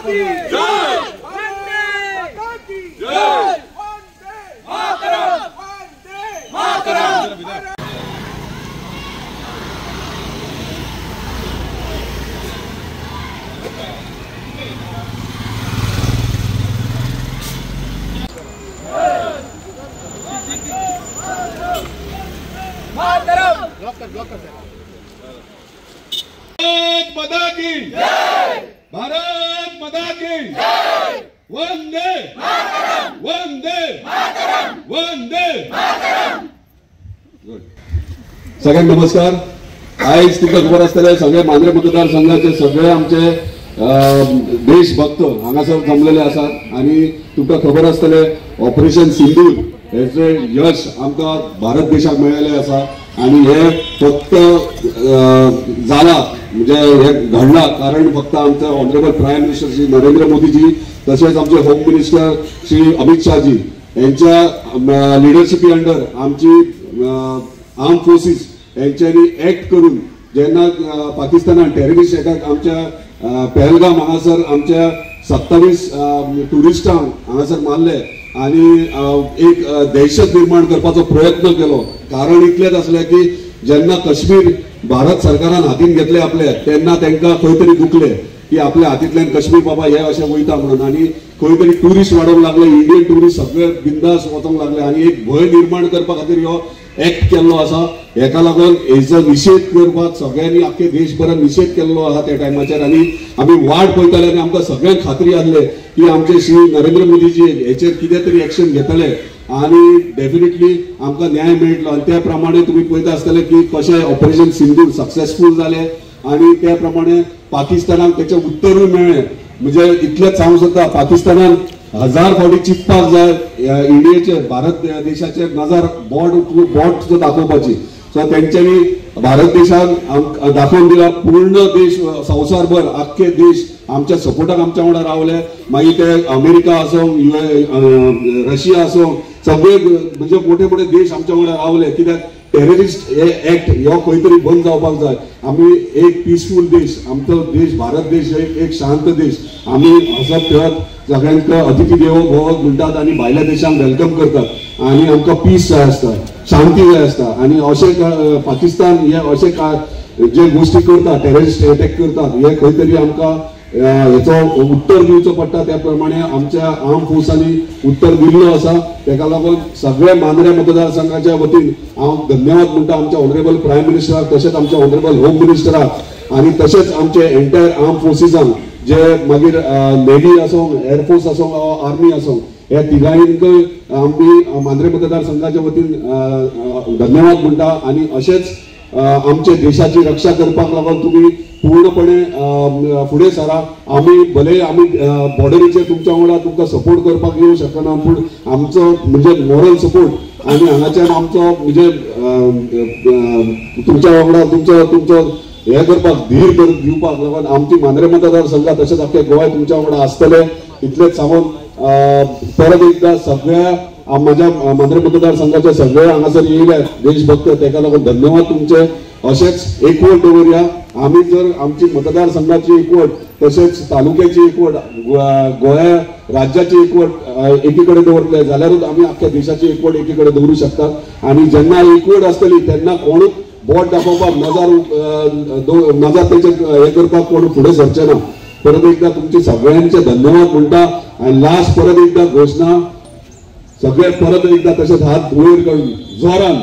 की जय, वंदे माता की जय, वंदे मातरम, वंदे मातरम। भारत माता की जय, भारत माता की जय, वंदे मातरम, वंदे मातरम, वंदे मातरम। सगळ्यांक नमस्कार। आयज तुमकां खबर आसतलें सगळे मांद्रे मतदारसंघाचे सगळे आमचे देशभक्त हांगासर जमलेले आसात आनी तुमकां खबर आसतलें ऑपरेशन सिंदूर हेचे यश आमकां भारत देशाक मेळिल्लें आसा आनी हे फक्त जाला म्हणजे हे घडला कारण फक्त आमचे honourable prime minister Shri Narendra Modiji तशेंच आमचे होम मिनिस्टर श्री अमित शाहजी यांच्या लिडरशिपी अंडर आमची आर्म फोर्सीस यांच्यानी एक्ट करून जेन्ना पाकिस्तानान टेररिस्ट अटॅक आमच्या पहलगाम हांगासर आमच्या 27 ट्युरिस्टांक हांगासर मारले आनी एक दहशत निर्माण करपाचो प्रयत्न केलो। कारण इतलेंच आसलें की जेन्ना काश्मीर भारत सरकारान हातीन घेतले आपले तेन्ना तांकां खंय तरी दुखले की आपल्या हातींतल्यान काश्मीर बाबा हे अशें वयता म्हणून आनी खंय तरी ट्युरिस्ट वाडोवंक लागले, इंडियन ट्युरिस्ट सगळे बिंदास वचोंक लागले आनी एक भंय निर्माण करपा खातीर हो एक्ट केल्लो आसा। हेका लागून हेजो निशेध करपाक सगळ्यांनी आख्खे देशभरान निशेध केल्लो आसा त्या टायमाचेर आनी आमी वाट पळयताले आनी आमकां सगळ्यांक खात्री आसले की आमचे श्री नरेंद्र मोदीजी हेचेर कितें तरी एक्शन घेतले आनी डेफिनेटली आमकां न्याय मेळटलो। आनी त्या प्रमाणे तुमी पळयता आसतले की कशें ऑपरेशन सिंदूर सक्सेसफूल जालें आनी त्या प्रमाणे पाकिस्तानाक तेचें उत्तरूय मेळ्ळें। म्हणजे इतलेंच सांगूंक सोदता, पाकिस्तानान 1000 फावटी चिंतपाक जाय इंडियेचेर, भारत देशाचेर नजर बोट बोट सुद्दां दाखोवपाची। सो तेंच्यांनी भारत देशान दाखोवन दिला पूर्ण देश संवसारभर आख्खे देश आमच्या सपोर्टाक आमच्या वांगडा रावले। मागीर ते अमेरिका आसूं, रशिया आसूं, सगळे म्हणजे मोठे मोठे देश आमच्या वांगडा रावले। कित्याक टेररिस्ट हे एक्ट हो खंय तरी बंद जावपाक जाय। आमी एक पिसफूल देश, आमचो देश भारत देश एक शांत देश, आमी हसत खेळत सगळ्यांक अतिथी देवो भव म्हणटात आनी भायल्या देशांक welcome करतात आनी आमकां पीस जाय आसता, शांती जाय आसता। आनी अशें पाकिस्तान हे अशें जे गोश्टी करता, टेररिस्ट अटॅक करतात, हे खंय तरी आमकां हेचो उत्तर दिवचो पडटा। त्या प्रमाणे आमच्या आर्म फोर्सांनी उत्तर दिल्लो आसा। तेका लागून सगळ्या मांद्रे मतदारसंघाच्या वतीन हांव धन्यवाद म्हणटा आमच्या ऑनरेबल प्रायम मिनिस्टराक, तशेंच आमच्या ऑनरेबल होम मिनिस्टराक आनी तशेंच आमचे एंटायर आर्म फोर्सीसांक, जे मागीर नेव्ही आसूं, एअरफोर्स आसूं, आर्मी आसूं, ह्या तिगांकय आमी मांद्रे मतदारसंघाच्या वतीन धन्यवाद म्हणटा। आनी अशेंच आमच्या देशाची रक्षा करपाक लागून तुमी पूर्णपणे फुडें सरा। आमी भले आमी बॉर्डरीचेर तुमच्या वांगडा तुमकां सपोर्ट करपाक येवंक शकना, पूण आमचो म्हणजे मॉरल सपोर्ट आनी हांगाच्यान आमचो म्हणजे तुमच्या वांगडा तुमचो तुमचो हे करपाक धीर करून दिवपाक लागून आमची मांद्रे मतदारसंघात तशेंच आख्खे गोंय तुमच्या वांगडा आसतलें इतलेंच सांगून परत एकदा सगळ्या म्हाज्या मांद्रे मतदारसंघाचे सगळे हांगासर येयले देशभक्त, तेका लागून धन्यवाद तुमचे। अशेंच एकवट दवरया। आमी जर आमची मतदारसंघाची एकवट तशेंच तालुक्याची एकवट, गोंया राज्याची एकवट एकी कडेन दवरले जाल्यारूच आमी आख्ख्या देशाची एकवट एकी कडेन दवरूं शकतात। आनी जेन्ना एकवट आसतली तेन्ना कोणूच बोट दाखोवपाक नजर नजर तेचेर हे करपाक कोण फुडें सरचे ना। परत एकदा तुमचे सगळ्यांचे धन्यवाद म्हणटा आनी लास्ट परत एकदा घोशणा, सगळे परत एकदा तशेंच हात वयर काडून जोरान